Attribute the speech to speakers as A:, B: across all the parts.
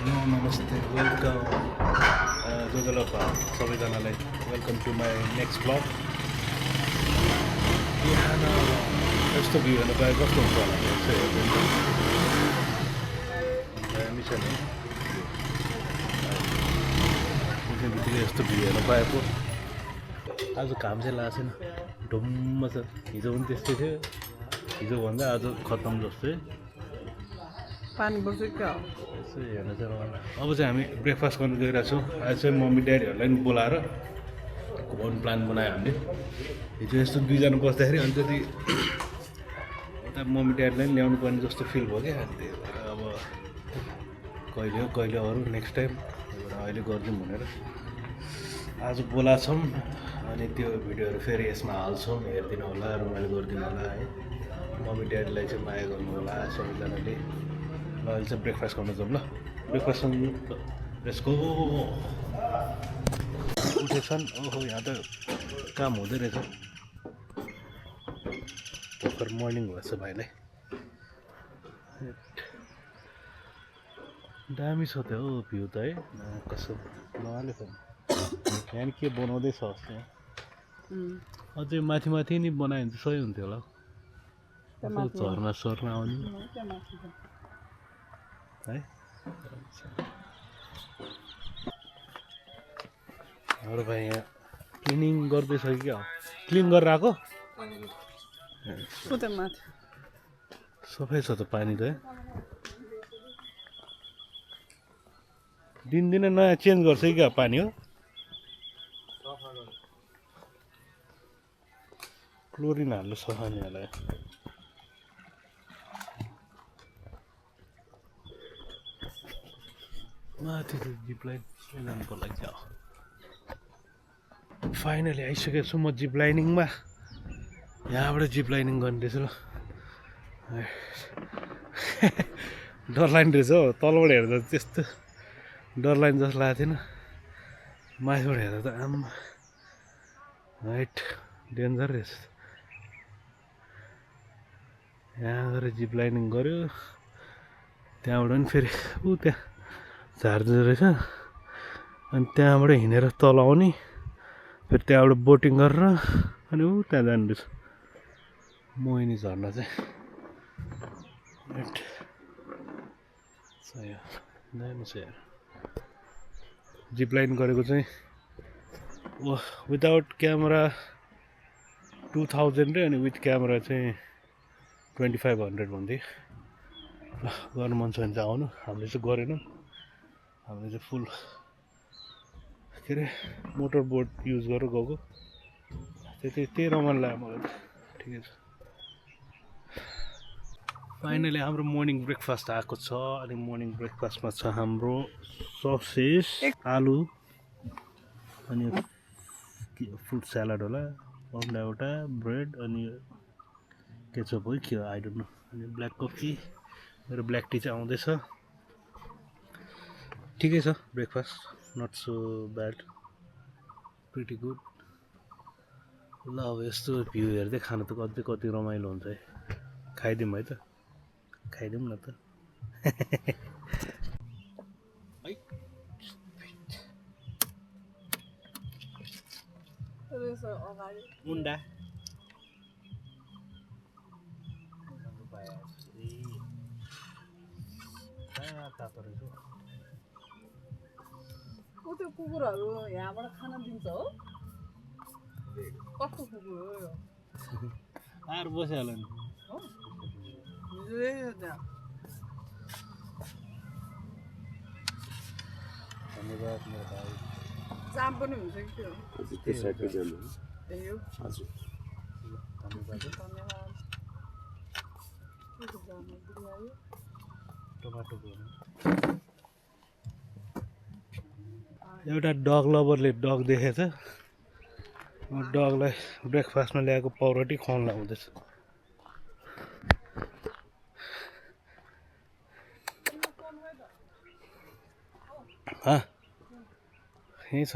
A: नमस्ते वेलकम जोजलपा सबैजनालाई welcome to my next blog बिहान यस्तो भ्यू हेर्नु पाए कस्तो हुन्छ होला यसो हेर्दैन दामी छ नि बित्तिकै यस्तो भ्यू हेर्नु पाए पो आज घाम चाहिँ लागेको छैन ढुम्म छ हिजो पनि त्यस्तै थियो हिजोभन्दा आज खत्तम जस्तै
B: पानी पर्छ क्या
A: यसो हेर्नु चाहिँ रमाइलो अब चाहिँ हामी ब्रेकफास्ट गर्नु गइरहेको छौँ आज चाहिँ मम्मी ड्याडीहरूलाई पनि बोलाएर घुमाउने प्लान बनायो हामीले हिजो यस्तो दुईजना बस्दाखेरि अनि त्यति उता मम्मी ड्याडीलाई पनि ल्याउनु पर्ने जस्तो फिल भयो क्या अनि त्यही भएर अब कहिले अरू नेक्स्ट टाइम अहिले गरिदिउँ भनेर आज बोलाएको छौँ अनि त्यो भिडियोहरू फेरि यसमा हाल्छौँ हेरिदिनु होला रमाइलो गरिदिनु होला है मम्मी ड्याडीलाई चाहिँ माया गर्नु होला सबैजनाले ल अहिले चाहिँ ब्रेकफास्ट गर्नु जाउँ ल ब्रेकफास्ट यसको उठेछन् ओहो यहाँ त काम हुँदै रहेछ भर्खर मर्निङ भएछ भाइलाई दामी छ त हो भ्यू त है कसो नहाले छ यहाँ के बनाउँदैछ अस्ति अझै माथि माथि नि बनायो भने चाहिँ सही हुन्थ्यो होला झर्ना सर्ना आउने है हाम्रो भाइ यहाँ क्लिनिङ गर्दैछ कि क्या क्लिन गरेर आएको सफै छ त पानी त है दिनदिनै नयाँ चेन्ज गर्छ कि क्या पानी हो क्लोरिन हाल्नु सफा नि हाल्यो माथि त जिप लाइन जानुको लागि फाइनली आइसकेको छु म जिप लाइनिङमा यहाँबाट जिप लाइनिङ गर्दैछु ल डर लाग्ने रहेछ हो तलबाट हेर्दा त्यस्तो डर लाग्ने जस्तो लागेको थिएन माथिबाट हेर्दा त आम्मा हाइट डेन्जर रहेछ यहाँ गएर जिप लाइनिङ गऱ्यो त्यहाँबाट पनि फेरि ऊ त्यहाँ झार्दो रहेछ अनि त्यहाँबाट हिँडेर तल आउने फेरि त्यहाँबाट बोटिङ गरेर अनि ऊ त्यहाँ जानु रहेछ मोहिनी झर्ना चाहिँ दामी छ यार जिप लाइन गरेको चाहिँ विदाउट क्यामेरा 2000 अनि विथ क्यामेरा चाहिँ 2500 भन्थे ल गर्नु मन छ भने चाहिँ आउनु हामीले चाहिँ गरेनौँ हामीले चाहिँ फुल के अरे मोटर बोट युज गरेर गएको त्यही रमाइलो लाग्यो मलाई त ठिकै छ फाइनली हाम्रो मर्निङ ब्रेकफास्ट आएको छ अनि मर्निङ ब्रेकफास्टमा छ हाम्रो ससेज आलु अनि फ्रुट स्यालाड होला अन्डा एउटा ब्रेड अनि केचप हो के हो आई डोन्ट नो अनि ब्ल्याक कफी मेरो ब्ल्याक टी चाहिँ आउँदैछ ठिकै छ breakfast not so bad pretty good ल अब यस्तो भ्यू हेर्दै खानु त कति रमाइलो हुन्छ है खाइदिउँ है त खाइदिउँ न त मुन्डा तातो रहेछ
B: त्यो कुकुरहरू यहाँबाट खाना दिन्छ हो कस्तो कुकुर हो यो
A: आएर बसिहाल्यो नि धन्यवाद मेरो भाइ
B: जाम पनि हुन्छ कि त्यो
A: हजुर
B: धन्यवाद
A: टमाटोको एउटा डग लभरले डग देखेछ डगलाई ब्रेकफास्टमा ल्याएको पाउरोटी खुवाउनु लाउँदैछ यहीँ छ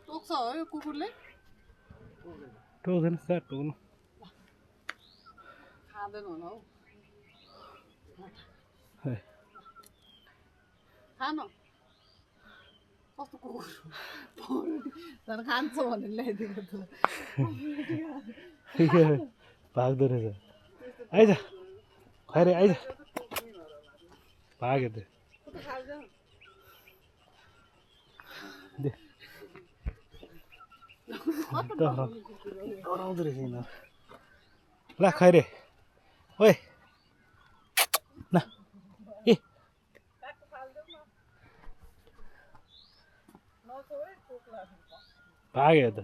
B: टोक्छ हो यो कुकुरले
A: टोक्दैन कहाँ टोक्नु
B: खाँदैन होला हौ खानु कस्तो कुकुर झन् खान्छ भनेर ल्याइदिएको त
A: भाग्दो रहेछ आइज खैरे आइज भाग्यो त डराउँदो रहेछ यिनीहरू ल खैरे ओए न ए भाग्यो त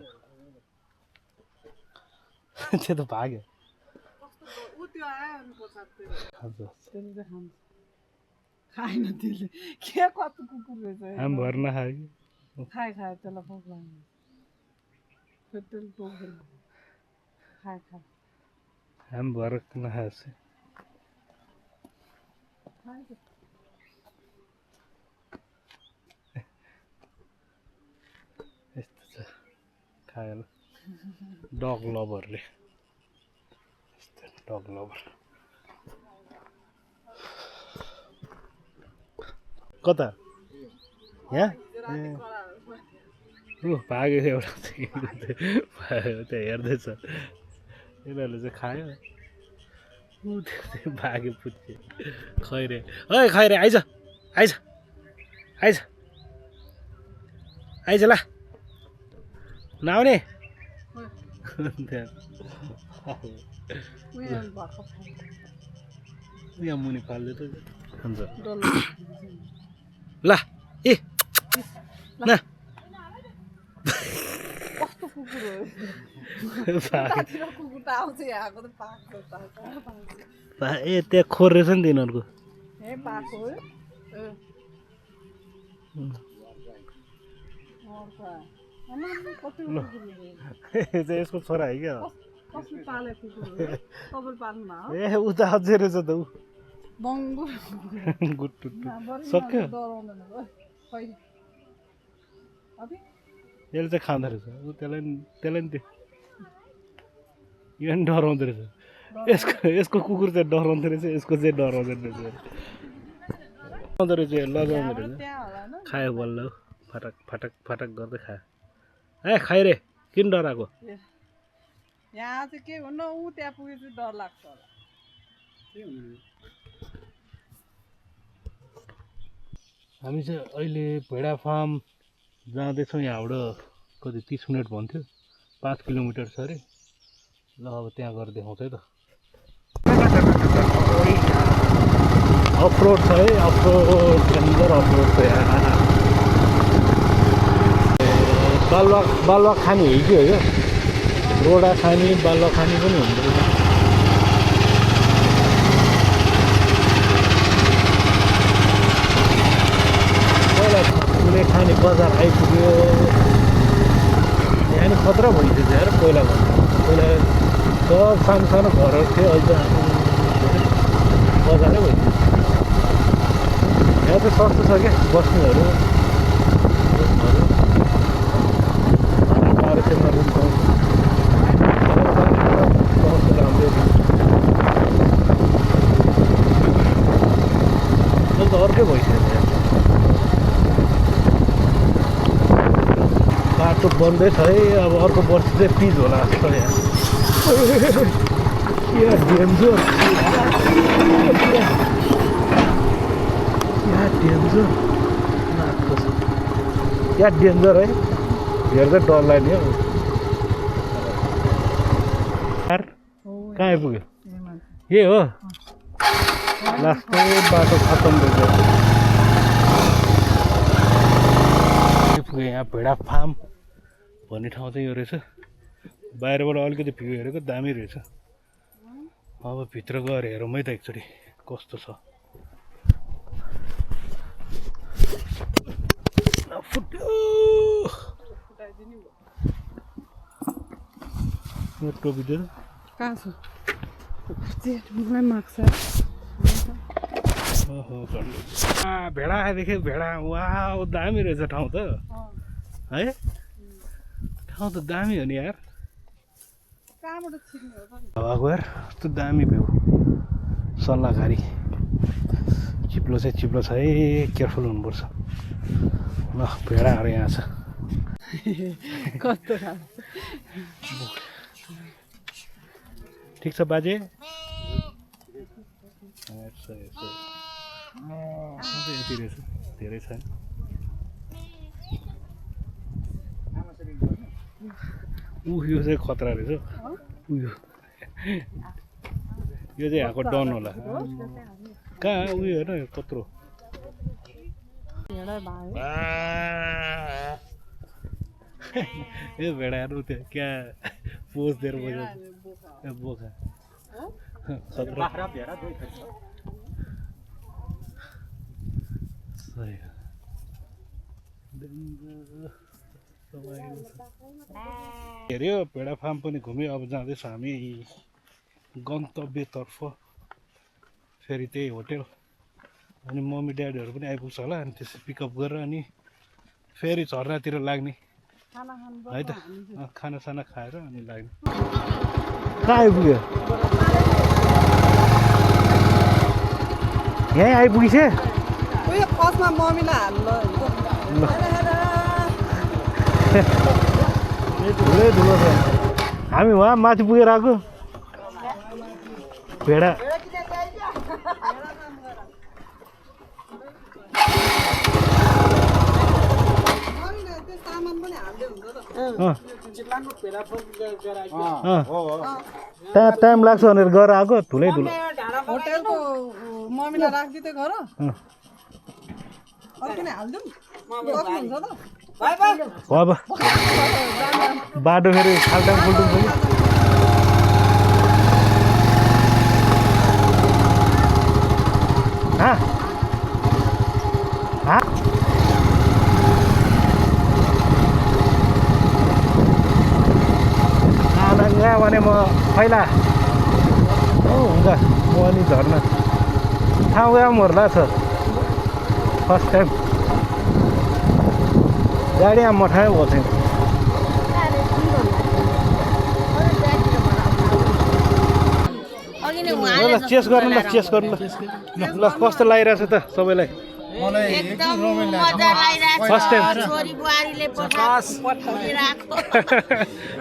A: त्यो त भाग्यो
B: खाएन त्यसले के कस्तो कुकुर रहेछ
A: हामी भर नखायो कि
B: खाए त्यसलाई भोक लाग्यो फेरि भोक खाए
A: हामी भर नखाएको छु यस्तो छ खायो डग लभरले यस्तो डग लभर कता यहाँ भाग्यो एउटा भाग्यो त्यहाँ हेर्दैछ यिनीहरूले चाहिँ खायो भाग्यो पुच्चे खैरे ओए खैरे आइज आइज आइज आइज ल नआउने यहाँ मुनि फाल्दै त हुन्छ ल ए न
B: कस्तो कुकुर हो कुकुर त आउँछ यहाँको त पाएको
A: ए त्यहाँ खोर रहेछ नि तिनीहरूको
B: ए पाएको
A: यसको छोरा है क्या
B: कसले पालेको कुकुर हो तपाईँले पाल्नु भयो
A: ए उता अझै रहेछ त ऊ
B: बङ्गो
A: गुट्टु सक्यो
B: डराउँदैन खै
A: यसले चाहिँ खाँदो रहेछ ऊ त्यसलाई नि त्यो यो नि डराउँदो रहेछ यसको कुकुर चाहिँ डराउँदो रहेछ यसको चाहिँ डराउँदैन रहेछ डराउँदो रहेछ लजाउँदो रहेछ खायो बल्ल फटक फटक फटक गर्दै खायो ए खाइ रे किन डराएको
B: यहाँ चाहिँ के हुन्न ऊ त्यहाँ पुगेपछि डर लाग्छ होला
A: हामी चाहिँ अहिले भेडा फार्म जाँदैछौँ यहाँबाट कति 30 मिनट भन्थ्यो 5 किलोमिटर छ अरे ल अब त्यहाँ गएर देखाउँछ है त अफरोड छ है अफरोड डेन्जर अफरोड छ यहाँ बालुवा खानी हो कि हो यो रोडा खानी बालुवा खानी पनि हुँदो रहेछ कुनै खाने बजार आइपुग्यो यहाँ नि खतरा भइसक्यो यार पहिला सब सानो सानो घरहरू थियो अहिले त बजारै भइसक्यो यहाँ चाहिँ सस्तो छ क्या बस्नेहरू अर्कै भइसक्यो बाटो बन्दैछ है अब अर्को वर्ष चाहिँ पिच होला जस्तो यहाँ डेन्जर डेन्जर यहाँ डेन्जर है हेर्दै डर लाग्ने हौ कहाँ आइपुग्यो ए हो लास्टै बाटो खतम रहेछ आइपुग्यो यहाँ भेडा फार्म भन्ने ठाउँ चाहिँ यो रहेछ बाहिरबाट अलिकति भ्यू हेरेको दामी रहेछ अब भित्र गएर हेरौँ है त एकचोटि कस्तो छ टोपी दिएर
B: कहाँ छ मलाई माग्छ
A: भेडा देखेँ भेडा वा दामी रहेछ ठाउँ त है ठाउँ त दामी हो नि यार
B: कहाँबाट छिर्ने हो
A: हावाको यार कस्तो दामी भ्यू सल्लाहकारी चिप्लो छ है, केयरफुल हुनुपर्छ। ल भेडाहरू यहाँ छ।
B: कस्तो
A: ठिक छ बाजे? यति रहेछ, धेरै छैन। यो चाहिँ खतरा रहेछ। यो चाहिँ यहाँको डन होला। कहाँ उयो हेर्न कत्रो। यो भेडाहरू त्यो क्या पोज दिएर बजाउँछ। बोका खतरा। हेऱ्यो भेडा फार्म पनि घुम्यो। अब जाँदैछौँ हामी गन्तव्यतर्फ। फेरि त्यही होटेल अनि मम्मी ड्याडीहरू पनि आइपुग्छ होला। अनि त्यसै पिकअप गरेर अनि फेरि झरनातिर लाग्ने है त। खानासाना खाएर अनि लाग्ने। कहाँ आइपुग्यो? यहीँ आइपुगिछ?
B: उयो फर्स्टमा मम्मीलाई हाल्नु
A: ठुलै ठुलो छ। हामी वहाँ माथि पुगेर आएको। भेडा टाइम लाग्छ भनेर गएर आएको। ठुलै ठुलो
B: होटेलको मम्मीलाई राखिदिँदै घर अर्किने हालिदिउँ सक्नुहुन्छ त?
A: अब बाटो फेरि खाल्टाङ खुल्टुङ छ कि। भने म पहिला हुन्छ म अनि झर्ना ठाउँ गएर मर्ला छ। फर्स्ट टाइम गाडी आम मठायो भएको छैन। चेस गर्नु ल, चेस गर्नु ल। ल कस्तो लागिरहेछ त सबैलाई?
C: एकदम मजा लागिरहेछ।
A: फर्स्ट टाइम
C: छोरी बुहारीले पठाइदिएको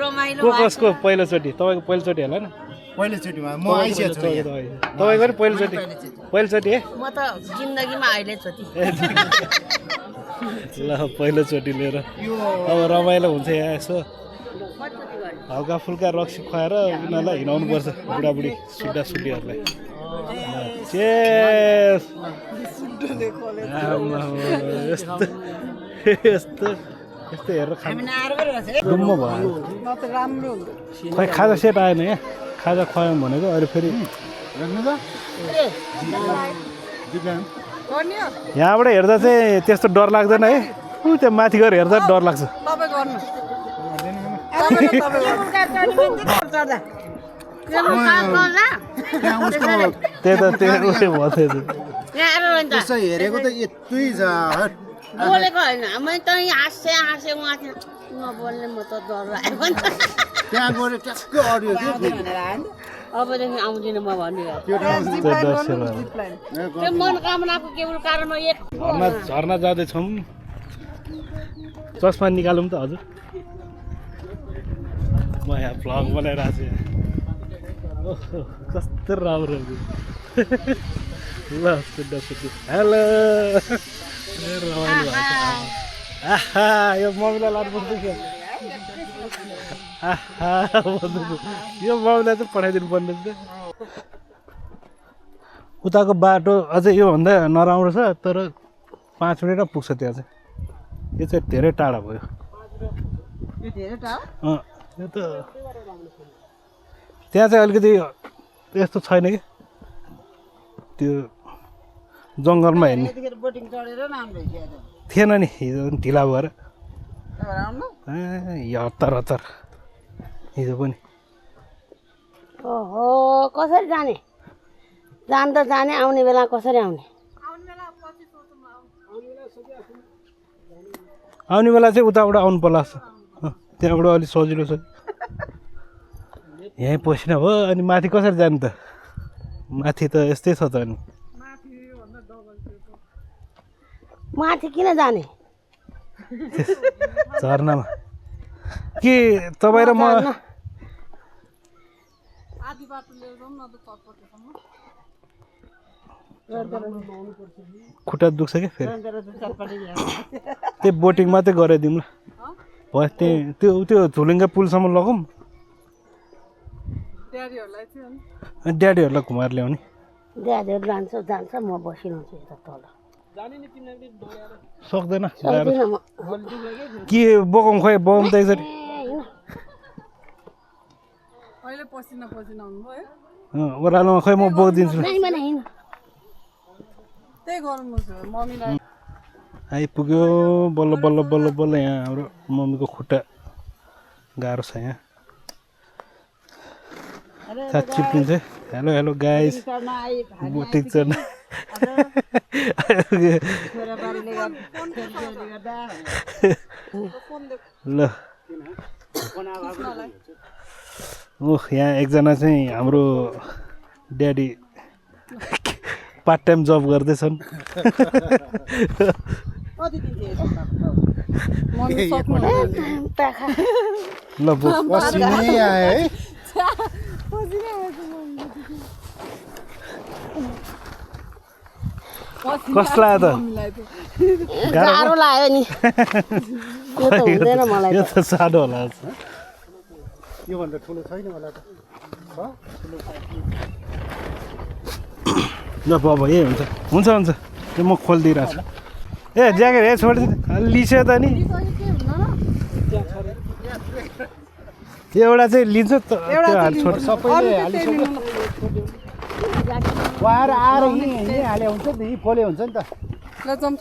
C: रमाइलो
A: को कसको पहिलोचोटि? तपाईँको पहिलोचोटि होला नि?
D: पहिलोचोटिमा म आइसकेको छु।
A: तपाईँको पनि पहिलोचोटि? पहिलोचोटि है?
C: म त जिन्दगीमा अहिले चोटि।
A: ल पहिलोचोटि लिएर अब रमाइलो हुन्छ यहाँ। यसो हल्का फुल्का रक्सी खुवाएर उनीहरूलाई हिँडाउनु पर्छ बुढाबुढी सुड्डा सुड्डीहरूलाई। चेस यस्तो यस्तो यस्तो हेरेर डुम्म भयो। खै खाजा सेट आएन यहाँ। खाजा खुवायौँ भनेको अहिले फेरि यहाँबाट हेर्दा चाहिँ त्यस्तो डर लाग्दैन है। त्यो माथि गएर हेर्दा डर लाग्छ। त्यही त त्यो उयो भयो
D: त्यसो हेरेको त यत्रै छ।
C: बोलेको होइन मैले त हाँसे उहाँ नबोल्ने म त डर लाग्यो।
D: त्यहाँ गएर ट्याक्कै अडियो
C: अबदेखि आउँदिनँ म भनिरहेको त्यो मनोकामनाको केवल कारण हो। एक
A: झर्ना जाँदैछौँ। चस्मा निकालौँ त हजुर। म यहाँ भ्लग बनाइरहेको छु। ओहो कस्तो राम्रो। ल सुड्डा सुड्डी हेलो रमाइलो भएको। आहा यो मम्मीलाई लानुपर्छ क्या। आहा यो मम्मीलाई चाहिँ पठाइदिनु पर्ने थियो। उताको बाटो अझै योभन्दा नराम्रो छ तर 5 मिनटमा पुग्छ त्यहाँ चाहिँ। यो चाहिँ धेरै टाढा भयो। यो त त्यहाँ चाहिँ अलिकति यस्तो छैन कि त्यो जङ्गलमा हिँड्ने थिएन नि हिजो ढिला भएर। हतार हतार हिजो पनि।
C: ओहो कसरी जाने? जान त जाने, आउने बेला कसरी आउने?
A: आउने बेला चाहिँ उताबाट आउनु पर्ला जस्तो। त्यहाँबाट अलिक सजिलो छ। यहीँ पसिना भयो अनि माथि कसरी जाने त? माथि त यस्तै छ त अनि।
C: माथि किन जाने
A: झरनामा के तपाईँ र म
B: आधी बाटो लिएर जाउँ न त चटपटेसम्म
A: खुट्टा दुख्छ क्या फेरि त्यही बोटिङ मात्रै गराइदिउँ ल भयो त्यो झुलुङ्गे पुलसम्म लगौँ
B: ड्याडीहरूलाई थियो नि
A: अनि ड्याडीहरूलाई घुमाएर ल्याउने
C: ड्याडीहरू जान्छ म बसिरहन्छु यता तल
A: सक्दैन
C: सक्दिनँ म
A: के बोकाउँ खोइ बोकाउँ त एकचोटि
B: अहिले पसिना हुनुभयो
A: ओह्रालोमा खोइ म बोकिदिन्छु
B: त्यही गरौँ मम्मीलाई
A: आइपुग्यो बल्ल बल्ल बल्ल बल्ल यहाँ हाम्रो मम्मीको खुट्टा गाह्रो छ यहाँ चिप्लिन्छ हेलो हेलो गाइस बोटिङ चढ्न ल ओह यहाँ एकजना चाहिँ हाम्रो ड्याडी पार्ट टाइम जब गर्दैछन्
B: मम्मी सक्नुहुन्छ
A: ल
D: पसिनै आयो है
A: कसलाई त
C: गाह्रो लाग्यो नि यो त हुँदैन मलाई
A: यो त साह्रो होला
D: योभन्दा ठुलो छैन होला त
A: ल बाबा यही हुन्छ हुन्छ हुन्छ त्यो म खोलिदिइरहेको छु ए ज्याकेट ए छोडिदिनु लिस्यो त नि एउटा चाहिँ लिन्छ त्यो हात छोड
D: सबैले हालिसक्यो उहाँहरू आएर यहीँ हाले हुन्छ नि त यहीँ खोले हुन्छ नि त
B: ल जाउँ